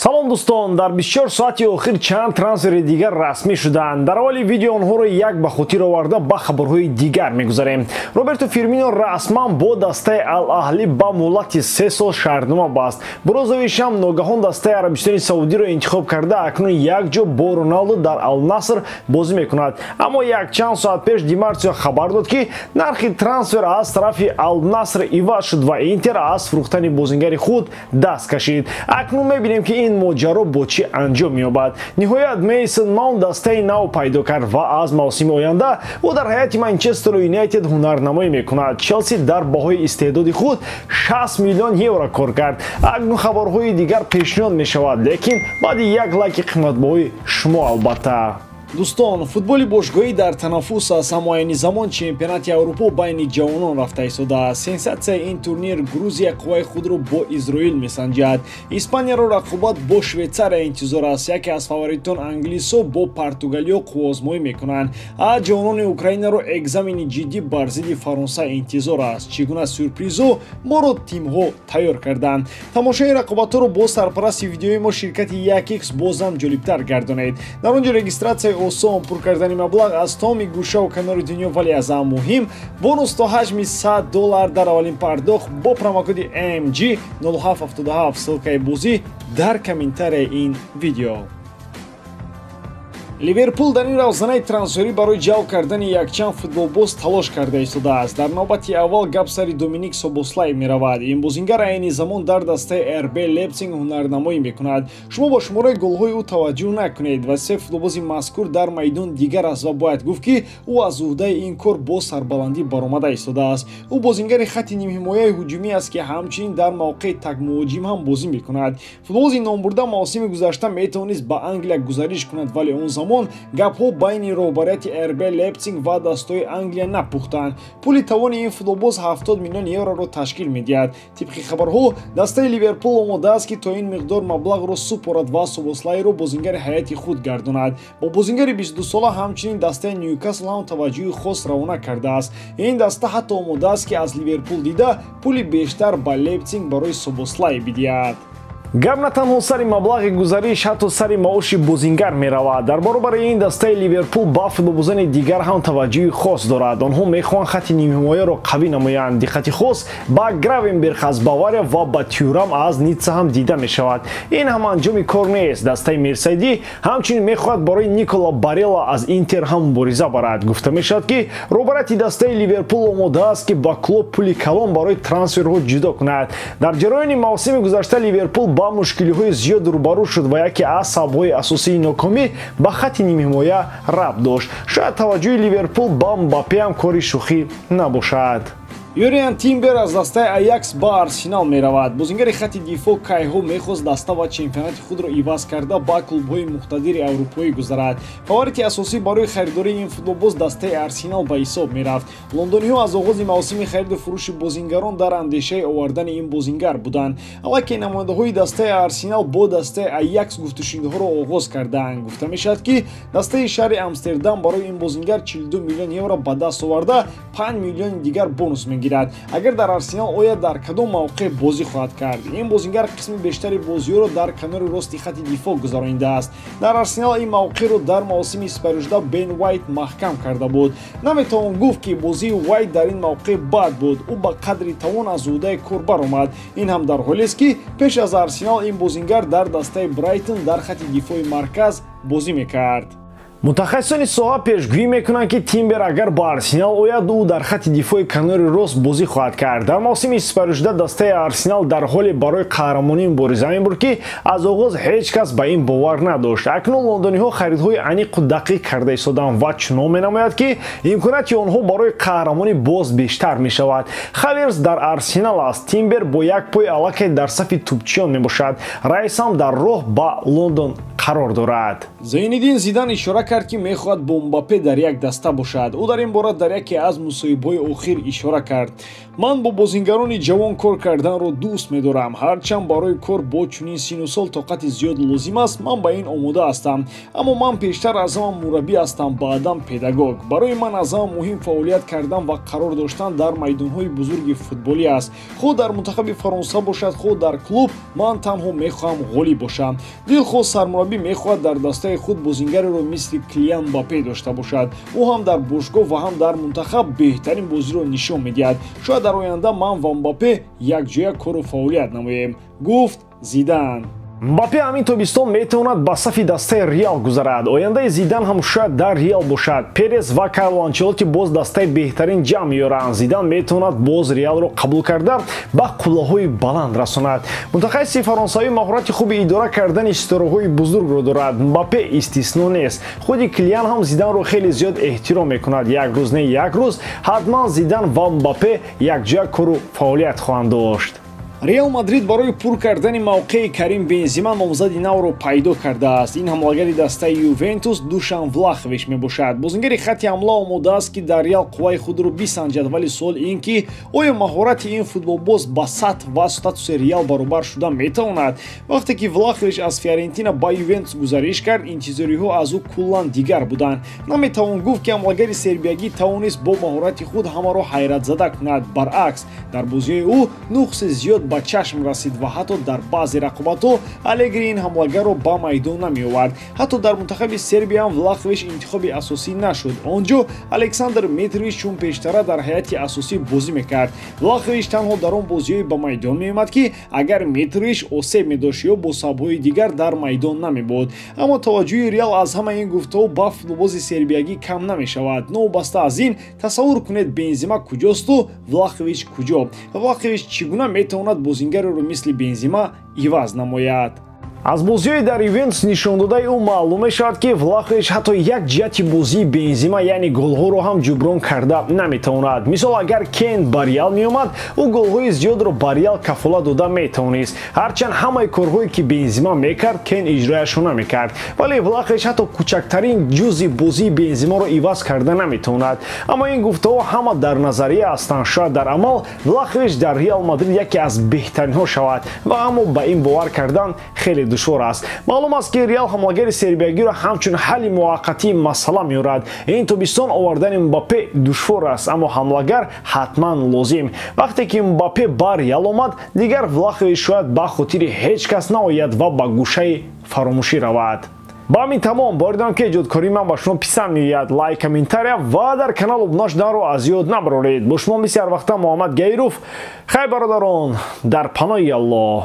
Салом дӯстон, дар 24 соати охир чанд трансфери дигар расмӣ шуданд. Дар аввали видео онҳоро як ба хотир оварда ба хабарҳои дигар мегузарем. Роберто Фирмино расман бо дастаи Ал-Аҳлӣ ба муҳлати 3 сол шартнома баст. Брозович ҳам ногаҳон дастаи Арабистони Саудиро интихоб карда, акнун якҷо бо Роналдо дар Ал-Наср бозӣ мекунад. Аммо якчанд соат пеш Ди Марсио хабар дод, ки нархи трансфер аз тарафи Ал-Наср иваз шуд ва Интер аз фурӯхтани бозингари худ даст кашид. Акнун мебинем, ки ин моҷаро бо чӣ анҷом меёбад. Ниҳоят Мейсон Маунт дастаи нав пайдо кард ва аз мавсими оянда ӯ дар ҳайати Манчестер Юнайтед ҳунарнамоӣ мекунад. Челси дар баҳои истеъдоди худ 60 миллион евро кор кард. Акнун хабарҳои дигар пешниҳод мешавад, лекин баъди як лайки қиматбаҳои шумо албатта. Дӯстон, футболи бошгоҳӣ дар танаффус аст, аммо айни замон чемпионати Аврупо байни ҷавонон рафта истодааст. Сенсатсияи ин турнир: Грузия қувваи худро бо Изроил месанҷад. Испанияро рақобат бо Швейтсария интизор аст. Яке аз фаворитон англисо бо португалиё қувваозмоӣ мекунанд, а ҷавонони Украинаро экзамени ҷиддӣ бар зидди Фаронса интизор аст. Чӣ гуна сюрпризҳо моро тимҳо тайёр карданд? Тамошои рақобатҳоро бо сарпарасти видеои мо, ширкати 1x, бозам ҷолибтар гардонед. Дар он ҷо регистратсияи осон, пур кардани маблағ аз тамоми гӯшаву канори дунё, вале аз ҳам муҳим бонус то ҳаҷми $100 дар аввалин пардохт бо промокоди MG 0777. Ссылкаи бозӣ дар комментарияи ин видео. Ливерпул дар ин равзанаи трансферӣ барои ҷалб кардани якчанд футболбоз талош карда истодааст. Дар навбати аввал гап сари Доминик Собослай меравад. Ин бозингар айни замон дар дастаи РБ Лейпсиг ҳунарнамоӣ мекунад. Шумо бо шумораи голҳои ӯ таваҷҷӯҳ накунед ва се футболбози мазкур дар майдон дигар аст ва бояд гуфт, ки ӯ аз уҳдаи ин кор бо сарбаландӣ баромада истодааст. Ӯ бозингари хатти нимҳимояи ҳуҷумӣ аст, ки ҳамчунин дар мавқеи такмуҳоҷим ҳам бозӣ мекунад. Футболбози номбурда мавсими гузашта метавонист ба Англия гузариш кунад, вале он замон гапҳо байни роҳбарияти РБ Лейпсиг ва дастаҳои Англия напухтанд. Пули тавони ин футболбоз 70 миллион евроро ташкил медиҳад. Тибқи хабарҳо, дастаи Ливерпул омода аст, ки то ин миқдор маблағро супорад ва Собослайро бозингари ҳайати худ гардонад. Бо бозингари 22сола ҳамчунин дастаи Ньюкасл ҳам таваҷҷӯҳи хос равона кардааст. Ин даста ҳатто омода аст, ки аз Ливерпул дида пули бештар ба Лейпсиг барои Собослай бидиҳад. Гап на танҳо сари маблағи гузариш, ҳатто сари маоши бозингар меравад. Дар баробари ин дастаи Ливерпул ба футболбозони дигар ҳам таваҷҷӯҳи хос дорад. Онҳо мехоҳанд хатти нимҳимояро қавӣ намоянд. Диққати хос ба Гравенберг аз Бавария ва ба Тюрам аз Ницца ҳам дида мешавад. Ин ҳам анҷоми кор нест. Дастаи Мерсайдӣ ҳамчунин мехоҳад барои Никола Барела аз Интер ҳам мубориза барад. Гуфта мешавад, ки роҳбарияти дастаи Ливерпул омода аст, ки ба клуб пули калон барои трансферҳо ҷудо кунад. Дар ҷараёни мавсими гузашта Ливерпул ба мушкилиҳои зиёд рӯбарӯ шуд ва яке аз сабабҳои асосии нокомӣ ба хатти нимҳимоя рабт дошт. Шояд таваҷҷӯҳи Ливерпул ба Мбаппе ҳам кори шӯхӣ набошад. Юриан Тимбер аз дастаи Аякс ба Арсенал меравад. Бозингари хатти дифоъ кайҳо мехост даста ва чемпионати худро иваз карда ба клубҳои муқтадири аврупоӣ гузарад. Фаворити асосӣ барои харидории ин футболбоз дастаи Арсенал ба ҳисоб мерафт. Лондониҳо аз оғози мавсими хариду фурӯши бозингарон дар андешаи овардани ин бозингар буданд. Аллакай намояндаҳои дастаи Арсенал бо дастаи Аякс гуфтушунидҳоро оғоз кардаанд. Гуфта мешавад, ки дастаи шаҳри Амстердам барои ин бозингар 42 миллион евро ба даст оварда, 5 миллиони дигар бонус мегирад. Агар дар Арсенал ояд, дар кадом мавқеъ бозӣ хоҳад кард? Ин бозингар қисми бештари бозиҳоро дар канори рости хатти дифоъ гузаронидааст. Дар Арсенал ин мавқеъро дар мавсими сипаришуда Бен Уайт маҳкам карда буд. Наметавон гуфт, ки бозии Уайт дар ин мавқеъ бад буд. Ӯ ба қадри тавон аз уҳдаи кор баромад. Ин ҳам дар ҳолест, ки пеш аз Арсенал ин бозингар дар дастаи Брайтон дар хатти дифои марказ бозӣ мекард. Мутахассисони соҳа пешгӯӣ мекунанд, ки Тимбер агар ба Арсенал ояд, ӯ дар хатти дифои канори рост бозӣ хоҳад кард. Дар мавсими сипаришуда дастаи Арсенал дар ҳоле барои қаҳрамонӣ мубориза мебурд, ки аз оғоз ҳеҷ кас ба ин бовар надошт. Акнун лондониҳо харидҳои аниқу дақиқ карда истоданд ва чунон менамояд, ки имконияти онҳо барои қаҳрамонӣ боз бештар мешавад. Хаверс дар Арсенал аст. Тимбер бо як пой аллакай дар сафи тӯбчиён мебошад. Райс ҳам дар роҳ ба Лондон Қарор дорад. Зайниддин Зидан ишора кард, ки мехоҳад бо Мбаппе дар як даста бошад. Ӯ дар ин бора дар яке аз мусоҳибаҳои охир ишора кард. Ман бо бозингарони ҷавон кор карданро дӯст медорам. Ҳарчанд барои кор бо чунин сину сол тоқати зиёд лозим аст, ман ба ин омода ҳастам. Аммо ман пештар аз ҳама мураббӣ ҳастам, баъдан педагог. Барои ман аз ҳама муҳим фаъолият кардан ва қарор доштан дар майдонҳои бузурги футболӣ аст. Хоҳ дар мунтахаби Фаронса бошад, хоҳ дар клуб, ман танҳо мехоҳам ғолиб бошам. Дилхоҳ сармураббӣ мехоҳад дар дастаи худ бозингареро мисли Килиан Мбаппе дошта бошад. Ӯ ҳам дар бошгоҳ ва ҳам дар мунтахаб беҳтарин бозиро нишон медиҳад. Шояд дар оянда ман ва Мбаппе якҷоя кору фаъолият намоем, гуфт Зидан. Мбаппе ҳамин тобистон метавонад ба сафи дастаи Реал гузарад. Ояндаи Зидан ҳам шояд дар Реал бошад. Перес ва Карло Анчелотти боз дастаи беҳтарин ҷамъ меёранд. Зидан метавонад боз Реалро қабул карда, ба қуллаҳои баланд расонад. Мутахассиси фаронсавӣ маҳорати хуби идора кардани ситораҳои бузургро дорад. Мбаппе истисно нест. Худи Килиан ҳам Зиданро хеле зиёд эҳтиром мекунад. Як рӯз не, як рӯз ҳатман Зидан ва Мбаппе якҷоя кору фаъолият хоҳанд дошт. Реал Мадрид барои пур кардани мавқеи Карим Бензима номзади навро пайдо кардааст. Ин ҳамлагари дастаи Ювентус Душан Влахович мебошад. Бозингари хатти ҳамла омода аст, ки дар Реал қувваи худро бисанҷад, вале суол ин ки оё маҳорати ин футболбоз ба сатҳ ва статуси Реал баробар шуда метавонад. Вақте ки Влахович аз Фиорентина ба Ювентус гузариш кард, интизориҳо аз ӯ куллан дигар буданд. Наметавон гуфт, ки ҳамлагари сербиягӣ тавонист бо маҳорати худ ҳамаро ҳайратзада кунад. Баръакс, дар бозиҳои ӯ нуқси зиёд ба чашм расид ва ҳатто дар баъзе рақобатҳо Алегри ин ҳамлагарро ба майдон намеовард. Ҳатто дар мунтахаби Сербия ҳам Влахович интихоби асосӣ нашуд. Он ҷо Александр Митрович чун пештара дар ҳайати асосӣ бозӣ мекард. Влахович танҳо дар он бозиҳое ба майдон меомад, ки агар Митрович осеб медошт ё бо сабабҳои дигар дар майдон намебуд. Аммо таваҷҷӯҳи Реал аз ҳама ин гуфтаҳо ба футболбози сербиягӣ кам намешавад. Новобаста аз ин, тасаввур кунед, Бензима куҷосту Влахович куҷо. Влахович чӣ гуна метавонад бозингареро мисли Бензима иваз намояд? Аз бозиҳои дар Ювентус нишондодаи ӯ маълум мешавад, ки Влахович ҳатто як ҷиҳати бозии Бензима, яъне голҳоро ҳам ҷуброн карда наметавонад. Мисол, агар Кен ба Реал меомад, ӯ голҳои зиёдро ба Реал кафолат дода метавонист. Ҳарчанд ҳамаи корҳое, ки Бензима мекард, Кен иҷрояшро намекард, вале Влахович ҳатто кӯчактарин ҷузъи бозии Бензимаро иваз карда наметавонад. Аммо ин гуфтаҳо ҳама дар назария ҳастанд. Шояд дар амал Влахович дар Реал Мадрид яке аз беҳтаринҳо шавад ва аммо ба ин бовар кардан хеле душвор аст. Маълум аст, ки Реал ҳамлагари сербиягиро ҳамчун ҳалли муваққатии масъала меорад. Ин тобистон овардани Мбаппе душвор аст, аммо ҳамлагар ҳатман лозим. Вақте ки Мбаппе ба Реал омад, дигар Влахович шояд ба хотири ҳеҷ кас наояд ва ба гӯшаи фаромӯшӣ равад. Ба ҳамин тамом. Бовар дорам, ки эҷодкории ман ба шумо писанд меояд. Лайк, комментария ва дар канал обуна шуданро аз ёд набароред. Бо шумо мисли ҳар вақта Муҳаммад Гаиров. Хайр, бародарон, дар паноҳи Аллоҳ.